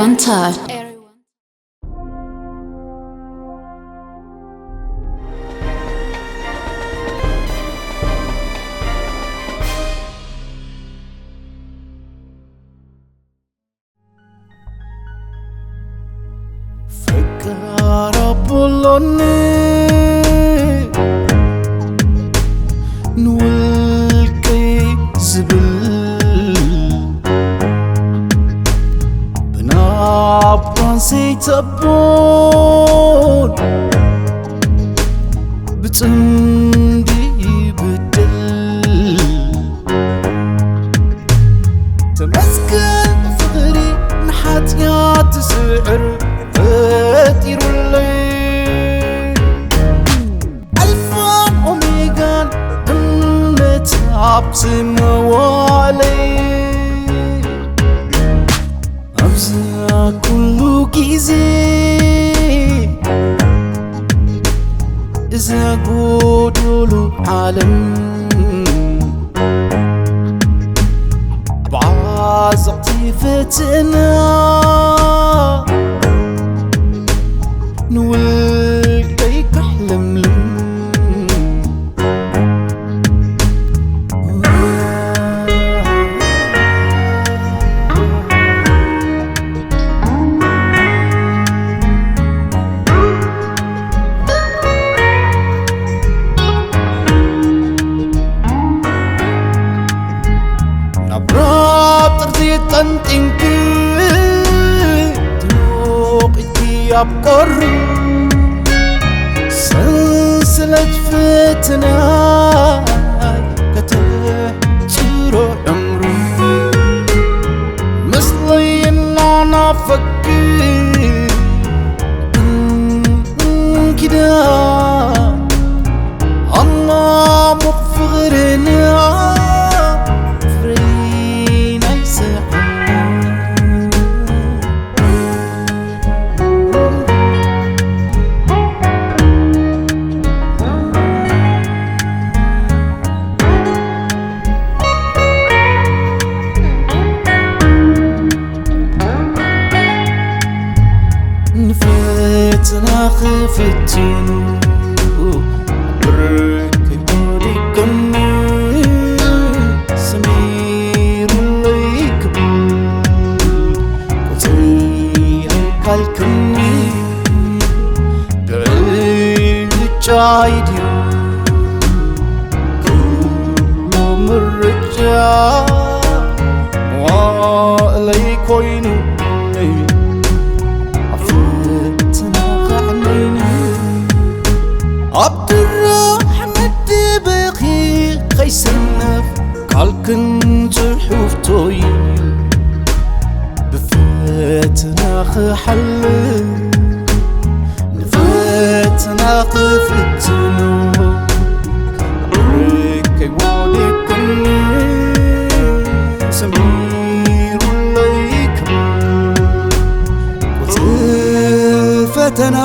One time. ፈቃር ኣቦሎኒ ንውልቀይ ዝብል ብናባን ዘይተቦን ብጽምዲ ይብድል። ተመስገን ፍቕሪ ንሓጢኣት ዝስዕር ፈጢሩለይ። ኣልፋን ኦሜጋን እምነት ኣብ ዝመዋለይ። ኣብዚ ኩሉ ግዜ እዛ ጎዶሎ ዓለም ብዓዘቕቲ ፈተና ንውልቀይ ካሕለምልም። ናብ ራብ ጥርዚ ጠንጢንኪ ትሞቒኪ ኣብ ቁሪ ሰንሰለት ፈተና ከተሕጽሮ ዕምሩ ምስለይ እናናፈኪ እንኪዳ ኣማሙቕ ፍቕርና ፍሬ ናይ ስሕና። ንፈተና ክፍትኑ ብርክ ወዲቅኒ ሰሚሩለይ ክብል ቁፅሪ ኣይካልክኒ ብዕጫይ ድዩ ኩሉ ምርጫ መዋእለይ ኮይኑ ኣብ ፈተና ከዕነይኒ ኣብ ድራሕ መደበኺ ከይሰነፍ ቃልክን ጽሑፍቶይ ብፈተና ክሓልፍ ንፈተና ክፍትኑ ርቀይ ወዲቅኒ ሰሚሩለይ ክብል ቁጽሪ ፈተና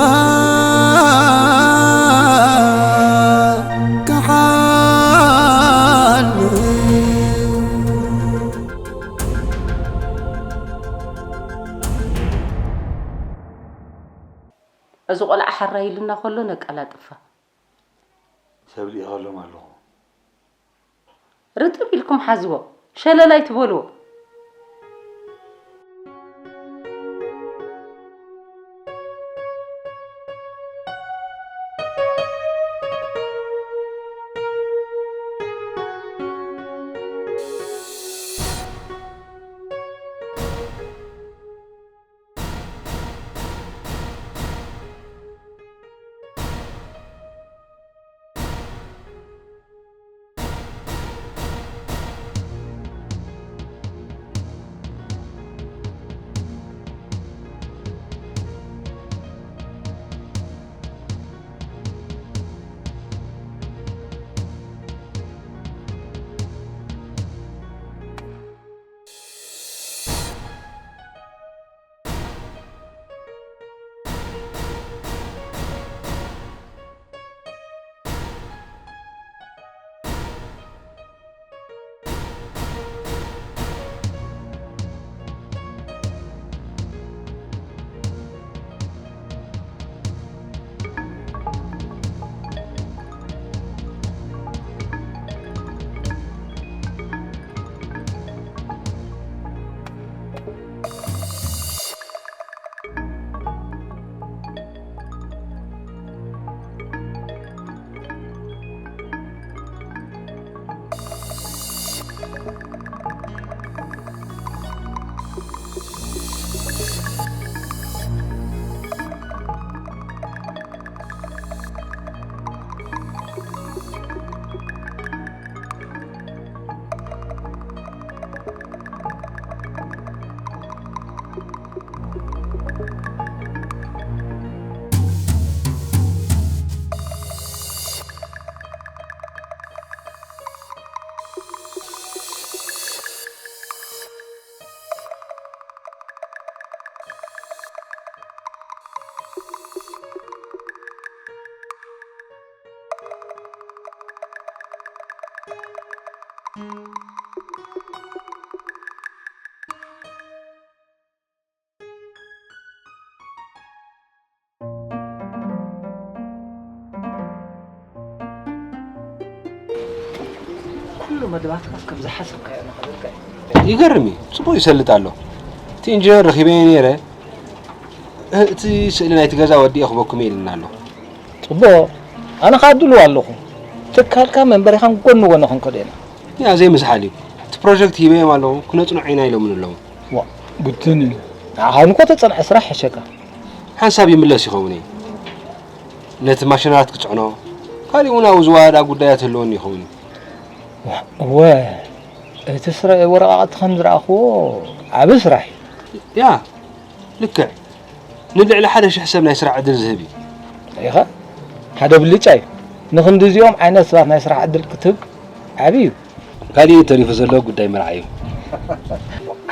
ክሓልፍ። እዚ ቆልዓ ሕራይ ኢሉና ከሎ ነቀላጥፋ። ሰብ ልኢኸሎም ኣለኹ። ርጥብ ኢልኩም ሓዝዎ፣ ሸለል ኣይትበልዎ። ኩሉ መደባትካ ከም ዝሓሰብካዮ እናኸደልካ እዩ። ይገርም እዩ። ጽቡቕ ይሰልጥ ኣሎ። እቲ ኢንጂነር ረኺበዮ ነይረ። እ-፣ እቲ ስእሊ ናይቲ ገዛ ወዲኤ ክበኩም እየ ኢሉና ኣሎ። ጽቡቕ። ኣነ ኸኣ ድሉው ኣለኹ። ትካልካ መንበሪኻን ጎኒ ጎኒ ክንከዶ ኢና። ያ ዘይምስሓል እዩ። እቲ ፕሮጀክት ሂበዮም ኣለኹ፣ ክነጽንዖ ኢና ኢሎምኒ ኣለዉ። ዋ፣ ብትን እዩ። ንዓኻ እኮ ተጸንዐ ስራሕ ሕሸካ። ሓንሳብ ይምለስ ይኸውን እዩ። ነቲ ማሽነራት ክጽዕኖ፣ ካሊእ እውን ኣብኡ ዝወሃዳ ጉዳያት ህልወኒ ይኸውን እዩ። ዋ፣ እወ፣ እቲ ስረ-፣ ወረቓቕቲ ከም ዝረኣኽዎ ዓቢ ስራሕ እዩ። ያ፣ ልክዕ። ንልዕሊ ሓደ ሽሕ ሰብ ናይ ስራሕ ዕድል ዝህብ እዩ። ኢኻ? ሓደ ብልጫ እዩ። ንኽንዲ እዚኦም ዓይነት ሰባት ናይ ስራሕ ዕድል ክትህብ ዓቢ እዩ። ካሊእ ተሪፉ ዘሎ ጉዳይ መርዓ እዩ።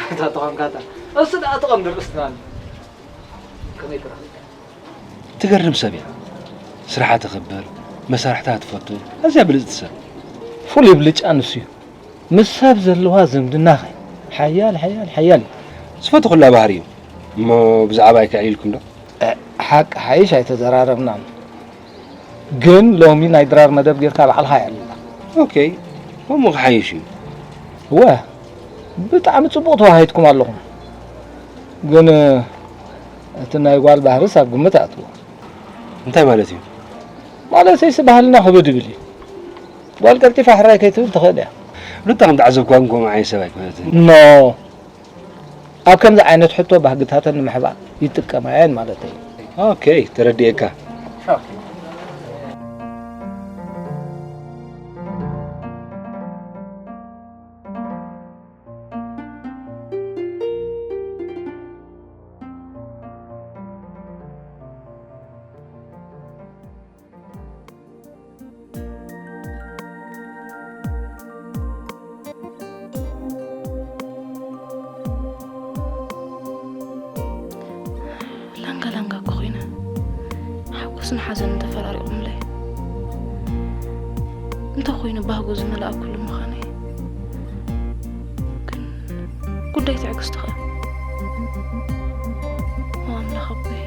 ኣታ ተኾንካታ። እሱ ደኣ ተቐንድር እስናን። ከመይ ትረኽብ? ትገርም ሰብ እያ። ስርሓ ተኽብር፣ መሳርሕታ ትፈቱ፣ ኣዝያ ብልጽቲ ሰብ። ፍሉይ ብልጫ ንሱ እዩ። ምስ ሰብ ዘለዋ ዝምድናኸ ሓያል፣ ሓያል፣ ሓያል እዩ። ዝፈተኹላ ባህሪ እዩ። እሞ ብዛዕባይ ከዕሊልኩም ዶ? እ፣ ሓቂ ሓይሽ ኣይተዘራረብናን። ግን ሎሚ ናይ ድራር መደብ ጌርካ ባዕልኻ የዕልላ። ኦኬ፣ ከምኡ ክሓይሽ እዩ። እወ፣ ብጣዕሚ ጽቡቕ ተዋሂድኩም ኣለኹም። ግን እቲ ናይ ጓል ባህርስ ኣብ ግምት ኣእትዎ። እንታይ ማለት እዩ? ማለተይስ ባህልና ክብድ ይብል እዩ። ጓል ቀልጢፋ ሕራይ ከይትብል ትኽእል እያ። ሩታ ከም ተዓዘብክዋ ግን ከምኡ ዓይነት ሰብ ኣይኮነትን። ኖ፣ ኣብ ከምዚ ዓይነት ሕቶ ባህግታተን ንምሕባእ ይጥቀማ እየን ማለተይ። ኦኬ፣ ተረዲኤካ። ላንጋ ላንጋ እኮ ኮይነ፣ ሓጎስን ሓዘንን ተፈራሪቑምለይ። እንተኾይኑ ባህጉ ዝመልኣ ኩሉ ምዃነይ። ግን ጉዳይ ትዕግስቲ ኸ? ኦ ኣምላኽ ኣቦይ።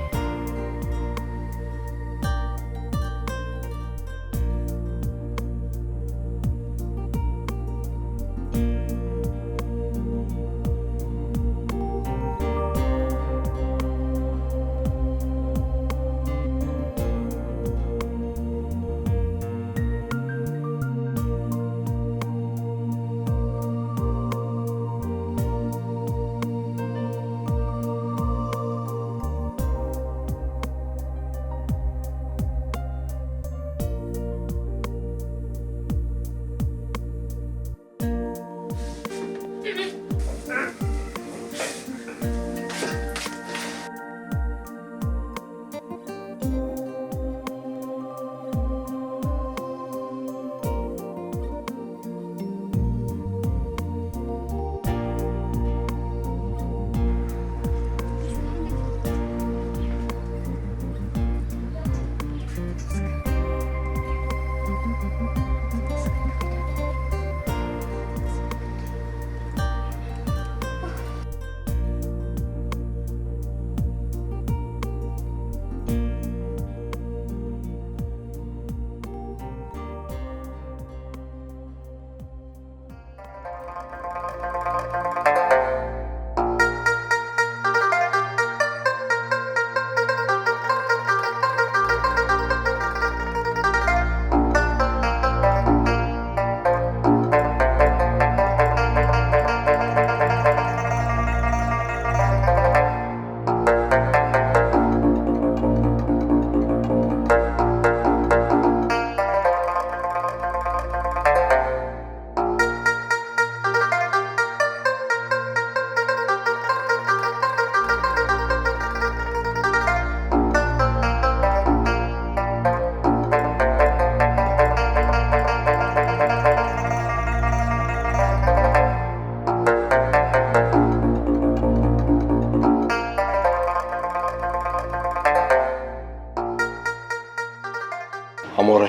ኣሞረ፣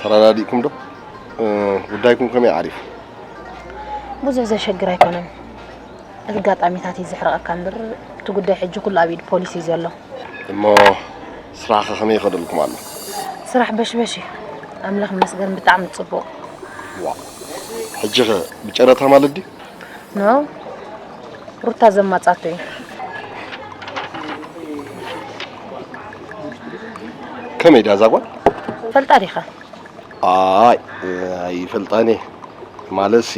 ተረዳዲእኩም ዶ? እ፣ ጉዳይኩም ከመይ ዓሪፉ? ብዙሕ ዘሸግር ኣይኮነን። ኣጋጣሚታት እዩ ዝሕርቐካ እምበር፣ እቲ ጉዳይ ሕጂ ኩሉ ኣብ ኢድ ፖሊስ እዩ ዘሎ። እሞ ስራሕኸ ከመይ ይኸደልኩም ኣሎ? ስራሕ በሽበሽ እዩ። ኣምላኽ ይመስገን፣ ብጣዕሚ ጽቡቕ። ዋ፣ ሕጂ ኸ ብጨረታ ማለት ድዩ? ኖ፣ ሩታ ዘማጻቶ እዩ። ከመይ ድያ እዛ ጓል? ፈልጣ ዲኻ? ኣይ፣ ኣይፈልጣን እየ። ማለትሲ፣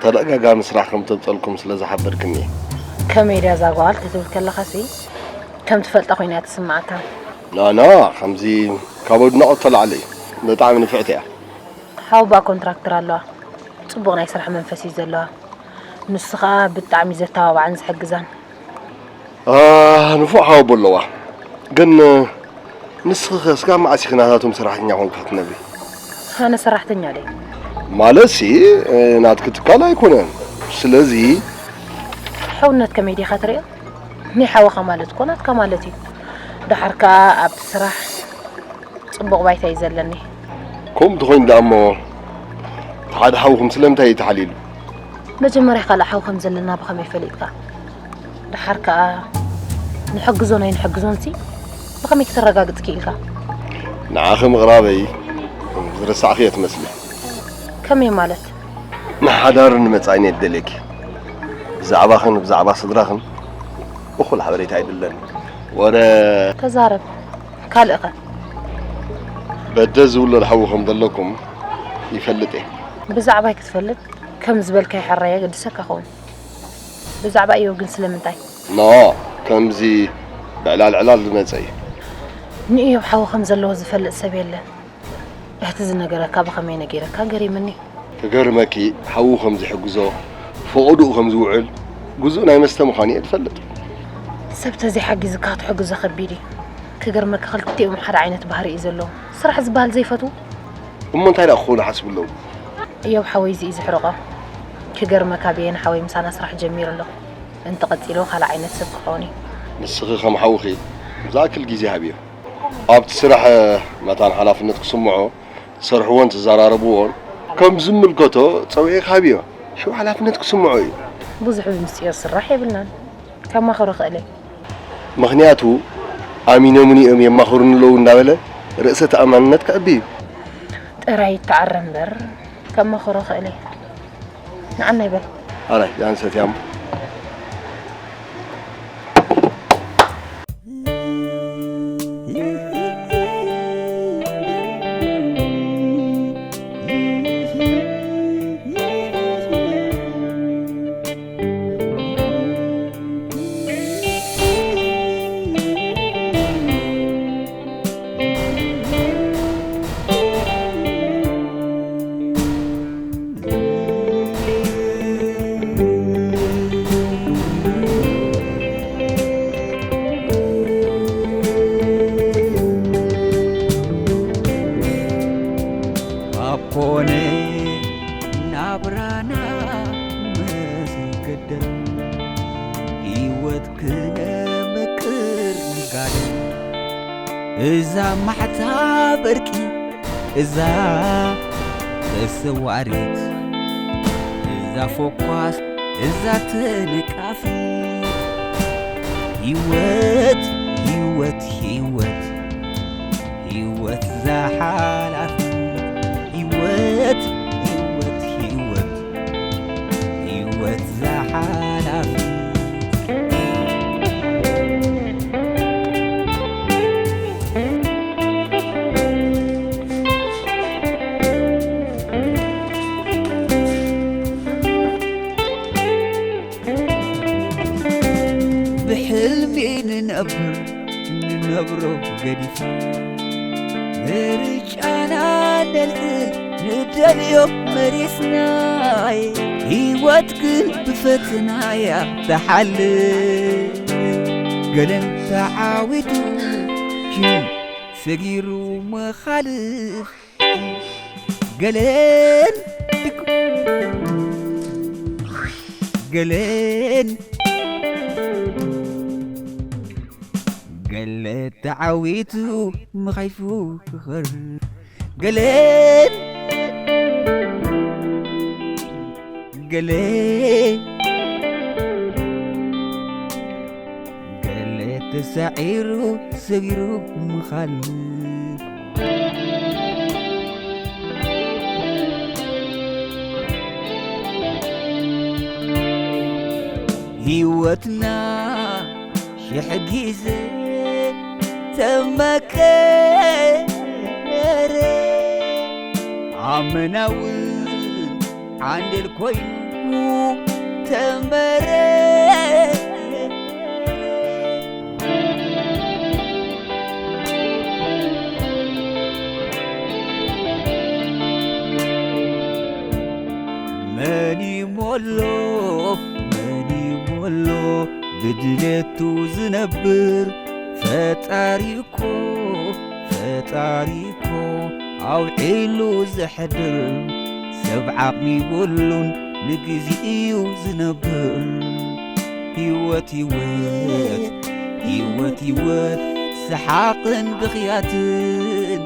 ተደጋጋሚ ስራሕ ከም ተምጸልኩም ስለ ዝሓበርክኒ እየ። ከመይ ድያ እዛ ጓል ክትብል ከለኻሲ፣ ከም ትፈልጣ ኮይና እያ ትስምዓካ። ኖ፣ ኖ፣ ከምዚ ካብ ኣድናቖት ተላዕሊ እዩ። ብጣዕሚ ንፍዕቲ እያ። ሓውባ ኮንትራክተር ኣለዋ። ጽቡቕ ናይ ስራሕ መንፈስ እዩ ዘለዋ። ንሱ ኸኣ ብጣዕሚ ዘተባብዓን ዝሕግዛን። ኣ፣ ንፉዕ ሓወቦ ኣለዋ። ግን ንስኺ ኸ ስጋብ መዓስ ኢኺ ናታቶም ሰራሕተኛ ኮንካ ክትነብሪ? ኣነ ሰራሕተኛ ድየ? ማለትሲ፣ ናትኪ ትካል ኣይኮነን። ስለዚ ሕውነት ከመይ ዲኻ ትርእዮ? ናይ ሓወኻ ማለት እኮ ናትካ ማለት እዩ። ደሓር ከኣ ኣብቲ ስራሕ ጽቡቕ ባይታ እዩ ዘለኒ። ከምኡ እንተኾይኑ ደኣ እሞ፣ እቲ ሓደ ሓውኹም ስለምንታይ እዩ ተሓሊሉ? መጀመርያ ካልእ ሓው ከም ዘለና ብኸመይ ፈሊጥካ? ደሓር ከኣ ንሕግዞን ኣይንሕግዞንሲ ብኸመይ ክተረጋግጽ ክኢልካ? ንዓኺ ምቕራበይ ዝረሳዕክዮ ትመስሊ። ከመይ ማለት? ንሓዳርን ንመጻኢን እየ ዝደልየኪ። ብዛዕባኽን ብዛዕባ ስድራኽን እኹል ሓበሬታ ይድለኒ። ወረ ተዛረብ። ካልእኸ? በደ ዝውለድ ሓዊ ከም ዘለኩም ይፈልጥ እየ። ብዛዕባይ ክትፈልጥ ከም ዝበልካይ ሕራይ የገድሰካ ኸውን። ብዛዕባ እዮብ ግን ስለምንታይ? ኖ፣ ከምዚ ብዕላል ዕላል ዝመጸ እዩ። ንእዮብ ሓዊ ከም ዘለዎ ዝፈልጥ ሰብ የለን። እህቲ ዝነገረካ ብኸመይ ነጊረካ ገሪምኒ። ክገርመኪ ሓዉ ከም ዝሕግዞ ፈቐድኡ ከም ዝውዕል ግዙእ ናይ መስተ ምዃኑ እየ ዝፈልጥ። ሰብ ተዘይሓጊዝካ ክትሕግዞ ከቢድ እዩ። ክገርመካ ክልቲኦም ሓደ ዓይነት ባህሪ እዩ ዘለዎም። ስራሕ ዝበሃል ዘይፈትዉ። እሞ እንታይ ደኣ ክኾኑ ሓስቡ ኣለዉ? እዮብ ሓወይ እዚ እዩ ዝሕርቖ። ክገርመካ ብየን ሓወይ ምሳና ስራሕ ጀሚሩ ኣሎ። እንተቐጺልዎ ካልእ ዓይነት ሰብ ክኸውን እዩ። ንስኺ ከም ሓውኺ ዝኣክል ግዜ ሃብዮ። ኣብቲ ስራሕ መታን ሓላፍነት ክስምዖ ትሰርሕዎን ትዘራረብዎን ከም ዝምልከቶ ጸዊዒ ክሃብዮ ሽው ሓላፍነት ክስምዖ እዩ። ብዙሕ ብምስጢር ስራሕ የብልናን። ከማኽሮ ክእል እየ። ምኽንያቱ ኣሚኖምኒ እዮም የማኽሩኒ ኣለዉ እንዳበለ ርእሰ ተኣማንነት ክዕቢ እዩ። ጥራይ ይተዓረ እምበር ከማኽሮ ክእል እየ። ንዓና ይበል። ኣራይ ዛንሰት ያም ኮነ ናብራና ምስ ገደል ህይወት ክነመቅር ንጋደል። እዛ ማሕታ በርቂ እዛ ተሰዋሪት እዛ ፎኳስ እዛ ተነቃፊት ህይወት ህይወት ህይወት ህይወት ዛሓላፊ ህይወት ህይወት ህይወት ህይወት ዛሓላፊ ብሕልሚ ንነብር ንነብሮ ገዲፍ ምርጫና ነልዕል ንደልዮ መሪጽናይ ህይወት ግን ብፈተናያ ትሓልፍ ገለን ተዓዊቱ ሰጊሩ መኻልፍ ገለን ገለን ገለ ተዓዊቱ ምኻይፉ ክኸር ገለን ገለ ገለ ተሳዒሩ ሰጊሩ ምኻል ህይወትና ሽሕ ግዜ ተመከረ ኣመናውን ዓንደል ኮይኑ ተመረ መን ይሞሎ መን ይሞሎ ብድሌቱ ዝነብር ፈጣሪ እኮ ፈጣሪ እኮ ኣውዒሉ ዘሕድር ሰብ ዓቕሚ ይብሉን ንግዜ እዩ ዝነብር ህይወት ህይወት ህይወት ህይወት ሰሓቕን ብኽያትን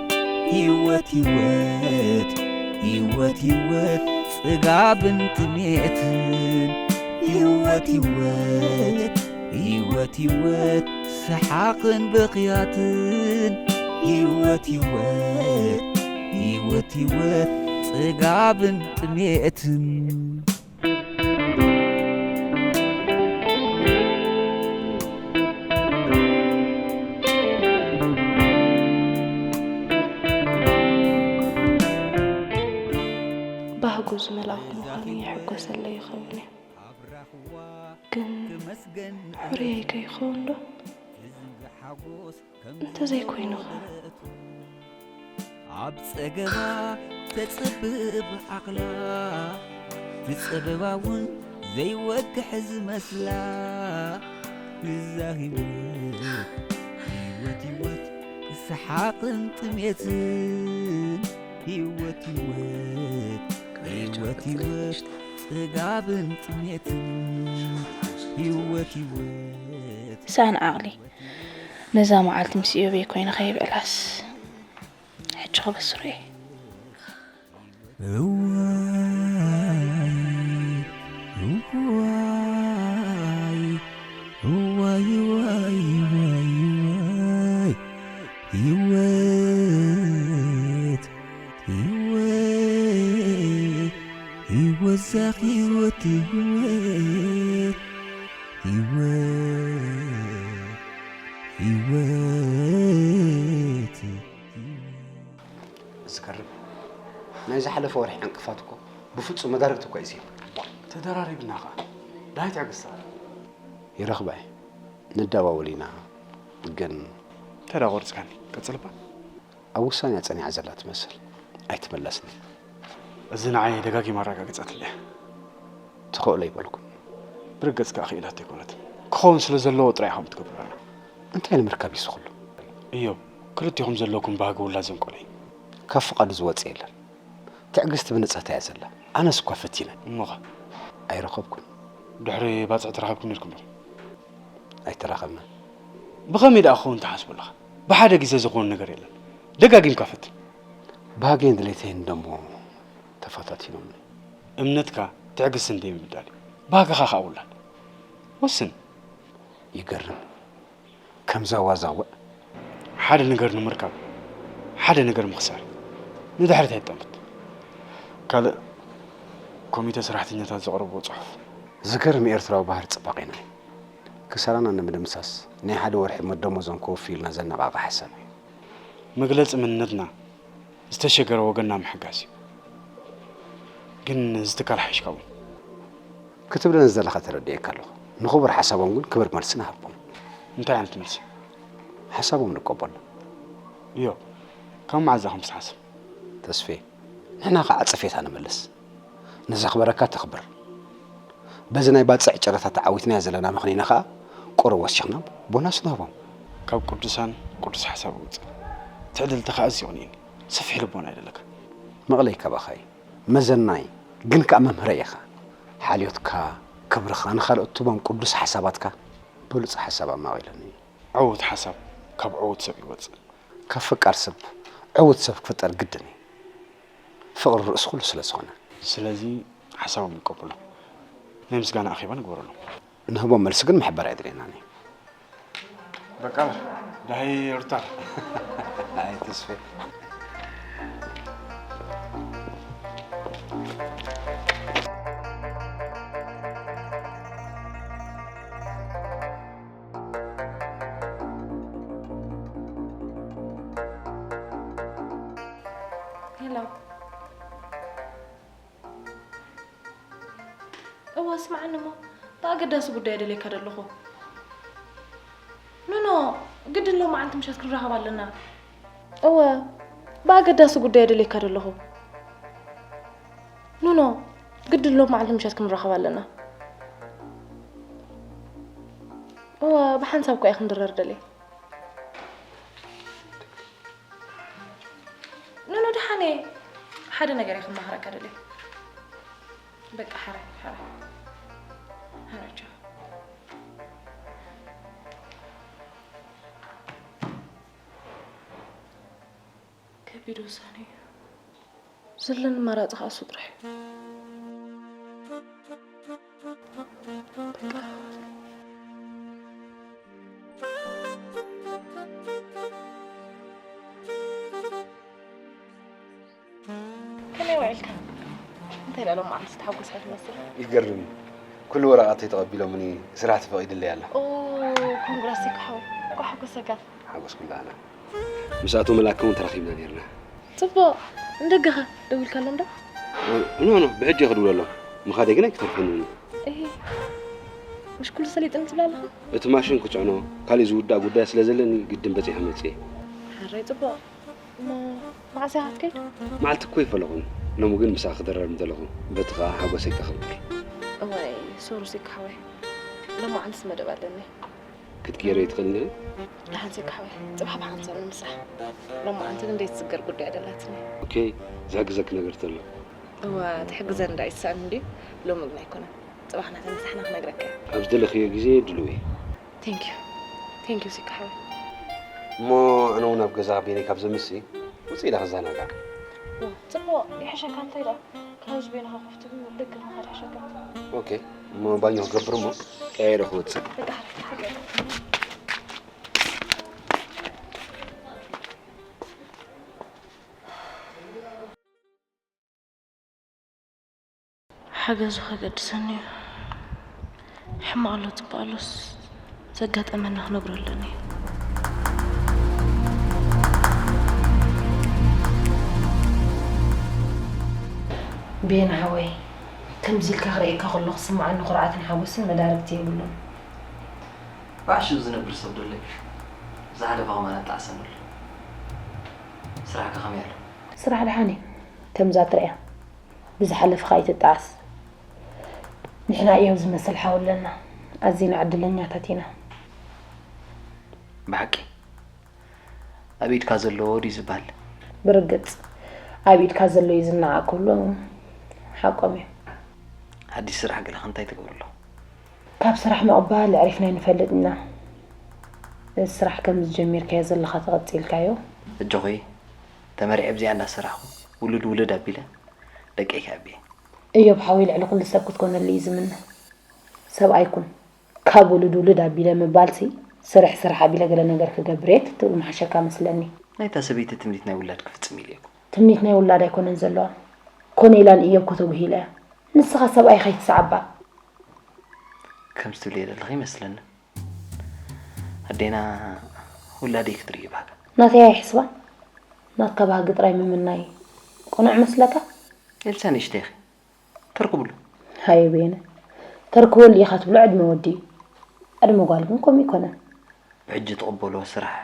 ህይወት ህይወት ህይወት ህይወት ጽጋብን ጥሜትን ህይወት ህይወት ህይወት ህይወት ሰሓቕን ብኽያትን ህይወት ህይወት ህይወት ህይወት ጽጋብን ጥሜትን ባህጉ ዝመልኣኹ ምዃኑ ይሕጎሰለይ ይኸውን እየ። ግን ሕሩየይ ከ ይኸውን ዶ? እንተዘይኮይኑኸ? ኣብ ጸገማ ተጽብብ ዓቕላ ትጸበባ እውን ዘይወግሕ ዝመስላ እዛ ህይወት ህይወት ህይወት ሰሓቕን ጥሜትን ህይወት ህይወት ህይወት ህይወት ጽጋብን ጥሜትን ህይወት ህይወት ሳን ዓቕሊ ነዛ መዓልቲ ምስ ኢዮበይ ኮይነ ከይብዕላስ ሕጂ ክበስሮ እየ። እዋይ እዋይ እዋይ እዋይ እዋይ ህይወት ህይወት ህይወት ዛኽ ህይወት ህይወት ህይወት ህይወት ዝገርም ናይ ዝሓለፈ ወርሒ ዕንቅፋት እኮ ብፍጹም መዳርግቲ እኮ እዩ ዘይብሉ። ተደራሪብና ኸዓ ዳይ ትዕግስቲ ኣላ። ይረኽባ እየ ንደዋወል ኢና ግን። እንታይ ደኣ ቆሪጽካኒ? ቀጽል እባ። ኣብ ውሳኔኣ ጸኒዓ ዘላ ትመስል። ኣይትምለስን እያ። እዚ ንዓይ ደጋጊማ ኣረጋገጸትለይ እያ። ትኽእሎ ኣይበልኩን። ብርግጽ ከኣ ክኢላቶ ኣይኮነትን። ክኸውን ስለ ዘለዎ ጥራይ ኢኹም ትገብሩና። እንታይ ንምርካብ እዩ እዚ ኩሉ? እዮብ፣ ክልቲኹም ዘለኩም ባህጊ ውላድ ዘንቆለ እዩ። ካብ ፍቓዱ ዝወጽእ የለን። ትዕግስቲ ብንጽህታ እያ ዘላ። ኣነስ እኳ ፈቲነ። እሞኸ? ኣይረኸብኩን። ድሕሪ ባጽዕ ተራኺብኩም ነይርኩም ዲኹም? ኣይተራኸብናን። ብኸመይ ደኣ ክኸውን ትሓስቡ ኣለኻ? ብሓደ ግዜ ዝኸውን ነገር የለን። ደጋጊምካ ፈትን። ባህገይን ድሌተይን ደሞ ተፈታቲኖምኒ። እምነትካ ትዕግስትን ዘይምብዳል እዩ። ባህግኻ ኸኣ ውላድ። ወስን። ይገርም። ከምዛ ዋዛ እወ። ሓደ ነገር ንምርካብ ሓደ ነገር ምኽሳር እዩ። ንድሕሪት ኣይትጠምት። ካልእ ኮሚተ ሰራሕተኛታት ዘቕረብዎ ጽሑፍ። ዝገርም ኤርትራዊ ባህሪ ጽባቄና እዩ። ክሳራና ንምድምሳስ ናይ ሓደ ወርሒ ደሞዞም ከወፍዩልና ዘነቓቕእ ሓሳብ እዩ። መግለጺ መንነትና ዝተሸገረ ወገንና ምሕጋዝ እዩ። ግን እዚ ትካል ሓይሽካ እውን። ክትብለኒ ዝደለኻ ተረዲኤካ ኣለኹ። ንኽቡር ሓሳቦም ግን ክብር መልሲ ንሃቦም። እንታይ ዓይነት መልሲ? ሓሳቦም ንቀበሎ። እዮብ፣ ካብ መዓዝ ኢኹም ትሓስብ? ተስፌ፣ ንሕና ኸዓ ዓጸፌታ ንመልስ። ንዘኽበረካ ተኽብር። በዚ ናይ ባጽዕ ጨረታ ተዓዊትናዮ ዘለና ምኽኒና ኸዓ ቁሩብ ወሲኽና ቦናስ ንህቦም። ካብ ቅዱሳን ቅዱስ ሓሳብ ይውጽእ። ትዕድልቲ ኸዓ ኣዝዩ ቅኑዕኒ። ሰፊሕ ልቦና ይደለካ። መቕለይ ካባኻ እዩ። መዘናይ ግን ከኣ መምህረይ ኢኻ። ሓልዮትካ፣ ክብርኻ ንኻልኦት ትህቦም ቅዱስ ሓሳባትካ ብሉጽ ሓሳብ ኣማቒሉኒ እዩ። ዕዉት ሓሳብ ካብ ዕዉት ሰብ ይወጽእ። ካብ ፈቃር ሰብ ዕዉት ሰብ ክፍጠር ግድን እዩ። ፍቕሪ ርእሲ ኩሉ ስለ ዝኾነ። ስለዚ ሓሳቦም ንቀበሎ። ናይ ምስጋና ኣኼባ ንግበረሉ። ንህቦም መልሲ ግን ምሕባር ኣየድልየናን እዩ። በቃ ዳይ ሩታ። ኣይ ተስፌ። ሄሎ። እወ ስምዓኒ እሞ ብኣገዳሲ ጉዳይ ደልየካ ደለኹ። ኖኖ፣ ግድን ሎማዓንቲ ምሸት ክንራኸብ ኣለና። እወ ብኣገዳሲ ጉዳይ ደልየካ ደለኹ። ኖኖ፣ ግድን ሎማዓንቲ ምሸት ክንራኸብ ኣለና። እወ ብሓንሳብ እኮ እየ ክንድረር ደልየ። ኖኖ ደሓነ፣ ሓደ ነገር እየ ክመሃረካ ደልየ። በቃ ሓራይ ሓራይ ሓራይ ቻው። ከቢድ ውሳነ እዩ። ዘለኒ ኣማራፂ ከዓ እሱ ጥራሕ እዩ። በቃ ከመይ ውዒልካ? እንታይ ደኣ ሎማዓንቲ ዝተሓጎስካ ትመስል? ይገርም እዩ። ኩሉ ወረቓተይ ተቐቢሎምኒ ስራሕ ተፈቒዱለይ ኣሎ። ኦ ኮንግራ ሲካ ሓወይ፣ እንኳዕ ሓጎሰካ። ሓጎስኩላ ኣነ። ምስ ኣቶ መላከ እውን ተራኺብና ነይርና። ጽቡቕ፣ ንደገኸ ደዊልካሎም ዶ? ኖ ኖ፣ ብሕጂ እየ ክድውለሎም። ምኻደይ ግን ኣይክተርፈንን እዩ። እሂ፣ ምሽ ኩሉ ሰሊጥኒ ትብል ኣለኻ? እቲ ማሽን ክጽዕኖ፣ ካሊእ ዝውዳእ ጉዳያት ስለ ዘለኒ ግድን በጺሐ መጽየ። ሕራይ ጽቡቕ። እሞ መዓስ ኢኻ ክትከይድ? መዓልቲ እኮ ኣይፈለኹን። ሎሚ ግን ምሳኺ ክድረር ምደለኹ። በቲ ኸኣ ሓጎሰይ ከኽብር። እዋይ ሶሪ ሴካ ሓወይ፣ ሎማዓንትስ መደብ ኣለኒ። ክትቅይሪ ኣይትኽእልን ኢኺ? ደሓን ሴካ ሓወይ፣ ጽባሕ ብሓንሳብ ንምሳሕ። ሎማዓንቲ ግን ዘይትስገር ጉዳይ ደላትኒ። ኦኬ፣ ዝሕግዘኪ ነገር ተሎ? እወ፣ ትሕግዘኒ ደኣ ይትስኣን እንድዩ። ሎሚ ግን ኣይኮነን። ጽባሕ እናተነሳሕና ክነግረካ እየ። ኣብ ዝደለኽዮ ግዜ ድሉው እየ። Thank you. Thank you ሲካ ሓወይ። እሞ ኣነ እውን ኣብ ገዛ ቤነይ ካብ ዘምሲ ውፅእ ኢለ ክዘናጋዕ። ጽቡቕ ይሕሸካ እንታይ ደኣ ካብ ህዝቢ ናኻ ኮፍ ትብል ደገ ምኻድ ይሕሸካ። ኦኬ እሞ ባኞ ክገብር እሞ ቀያይረ ክወፅእ። በቃ ሓረይ ተሓገር። ሓገዙ ከገድሰኒ እዩ። ሕማቕ ኣሎ ጽቡቕ ኣሎስ ዘጋጠመና ክነግሮ ኣለኒ። ቤን ሓወይ ከምዚ ኢልካ ክርእየካ ከሎ ክስምዓኒ ኩርዓትን ሓጎስን መዳርግቲ የብሉን። ብዓሽኡ ዝነብር ሰብ ዶ ኣሎ እዩ? ዝሓለፈ ከማን ኣጣዕሰኒ ኣሎ። ስራሕከ ከመይ ኣሎ? ስራሕ ደሓን እዩ። ከምዛ ትርእያ ብዝሓለፍኻ ኣይትጠዓስ። ንሕና እዮብ ዝመስል ሓው ኣለና። ኣዚና ዕድለኛታት ኢና። ብሓቂ ኣብ ኢድካ ዘለዎ ድዩ ዝበሃል? ብርግጽ ኣብ ኢድካ ዘሎ እዩ ዝነዓቕ ክብሉ ሓቆም እዮም። ሓድሽ ስራሕ ገለኻ እንታይ ትገብሩ ኣለኹም? ካብ ስራሕ ምቕባል ኣዕሪፍና ኣይንፈልጥን ኢና። እዚ ስራሕ ከምዚ ጀሚርካዮ ዘለኻ ተቐጺልካዮ። ኣጆኺ ተመሪዐ ብዚኣ እንዳሰራሕኹ ውሉድ ውሉድ ኣቢለ ደቀይ ከዕቢ እየ። እዮብ ሓወይ ልዕሊ ኩሉ ሰብ ክትኮነሉ እዩ ዝምነ። ሰብኣይ ኩን። ካብ ውሉድ ውሉድ ኣቢለ ምባልሲ ስርሕ ስራሕ ኣቢለ ገለ ነገር ክገብር እየ ክትብል ምሓሸካ መስለኒ። ናይታ ሰበይቲ ትምኒት ናይ ውላድ ክፍጽም ኢለ እየ እኮ። ትምኒት ናይ ውላድ ኣይኮነን ዘለዋ። ኮነ ኢላ ንእዮብ ከተጉሂላ እያ። ንስኻ ሰብኣይኻ ኣይትስዓባ። ከምዚ ትብልዮ ዘለኺ ይመስለኒ። ኣዴና ውላደይ ክትርኢ ባህጋ። ናተይ ኣይሕስባ። ናትካ ባህጊ ጥራይ ምምናይ ቅኑዕ መስለካ? ኤልሳ ንእሽተይ ኢኺ። ተርክብሉ። ሃየ በየነ። ተርክበሉ ኢኻ ትብሎ ዕድመ ወዲ እዩ። ዕድመ ጓል ግን ከምኡ ኣይኮነን። ብሕጂ ትቕበልዎ ስራሕ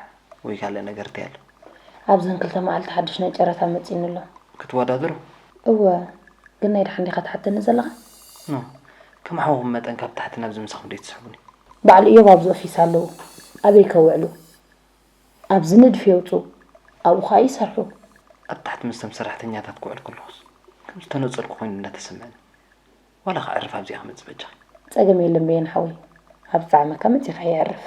ወይ ካልእ ነገር እንታይ ኣሎ? ኣብዘን ክልተ መዓልቲ ሓድሽ ናይ ጨረታ መጺእኒ ኣሎ። ክትወዳደሩ? እወ። ግን ናይ ደሓን ዲኻ ትሓተኒ ዘለኻ? ኖ። ከም ሓውኹም መጠን ካብ ታሕቲ ናብዚ ምሳኹም ደይትስሕቡኒ? በዓል እዮብ ኣብዚ ኦፊስ ኣለዉ። ኣበይ ከውዕሉ? ኣብዚ ንድፊ የውጽኡ፣ ኣብኡ ኸኣ ይሰርሑ። ኣብ ታሕቲ ምስቶም ሰራሕተኛታት ክውዕል ከለኹስ ከም ዝተነጸልኩ ኮይኑ እንዳተሰምዐኒ። ዋላ ከዕርፍ ኣብዚኣ ክመጽእ በጃኺ። ጸገም የለን በየነ ሓወይ፣ ኣብ ዝጠዓመካ መጺኻ የዕርፍ።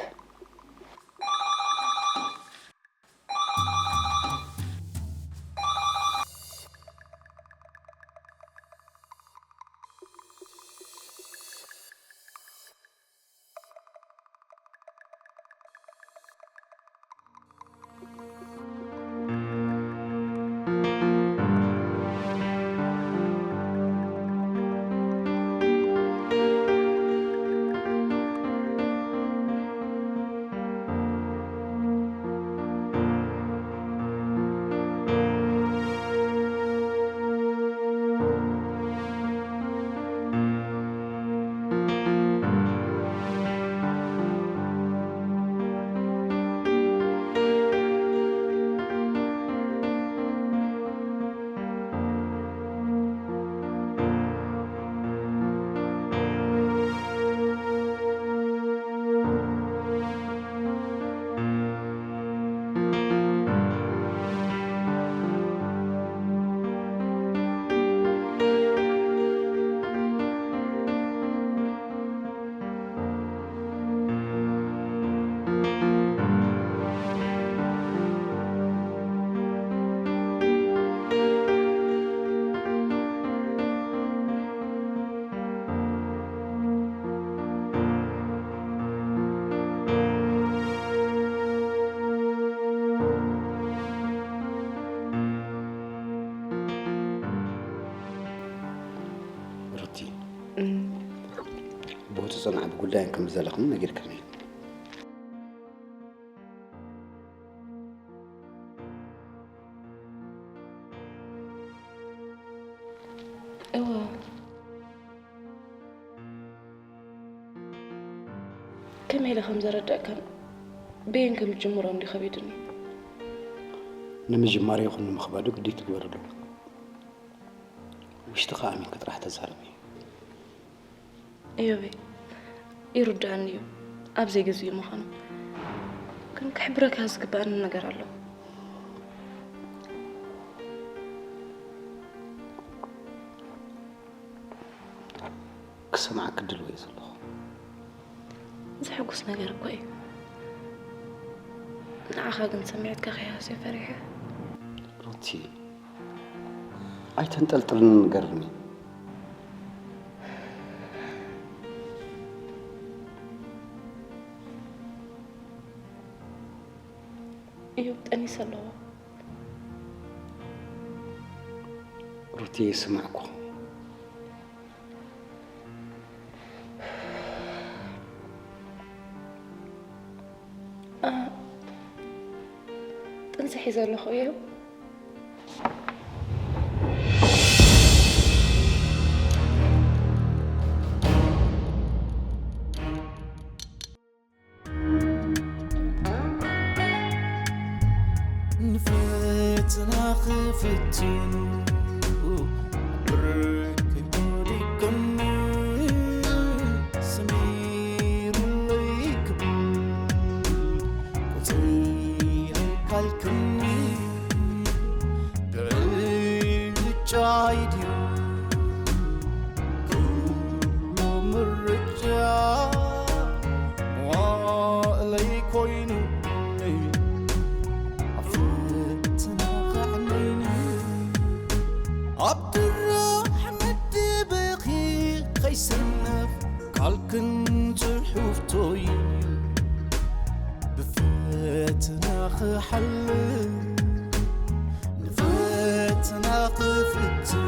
እም፣ ቦቲ ጽንዓ ብጉዳይን ከም ዘለኽን ነጊርክኒ። እወ። ከመይ ኢለ ከም ዘረዳእካን በየን ከም ዝጅምሮ እንዲ ከቢድኒ። ንምጅማር ይኹን ንምኽባዱ ግዲ ትግበር ኣለዎ። ውሽጥኻ ኣሚንካ ጥራሕ ተዛረብ። እዮቤ፣ ይርዳእኒ እዩ ኣብ ዘይግዚኡ ምዃኑ። ግን ክሕብረካ ዝግባእኒ ነገር ኣሎ። ክሰምዓኪ ድልዎ እየ ዘለኹ። ዘሕጉስ ነገር እኮ እዩ። ንዓኻ ግን ሰሚዐካ ከይሃስዮ ፈሪሐ። ሩቲ፣ ኣይተንጠልጥልኒ ንገርኒ። እዮብ ጠኒሰ ኣለዎ። ሩቲ፣ ይስማዕኩ። አ፣ ጥንሲ ሒዘ ኣለኹ እዩ። ንፈተና ክፍትኑ ብርክ ወዲቅኒ፣ ሰሚሩለይ ክብል ቁጽሪ ካልክኒ። ብዕጫይ ድዩ ኩሉ ምርጫ? መዋእለይ ኮይኑ ኣብ ፈተና ከዕነይኒ። ኣብ ድራሕ መደበኺ ከይሰነፍ ካልክን ጽሑፍቶይ ብፈተና ክሓልፍ፣ ንፈተና ክፍትን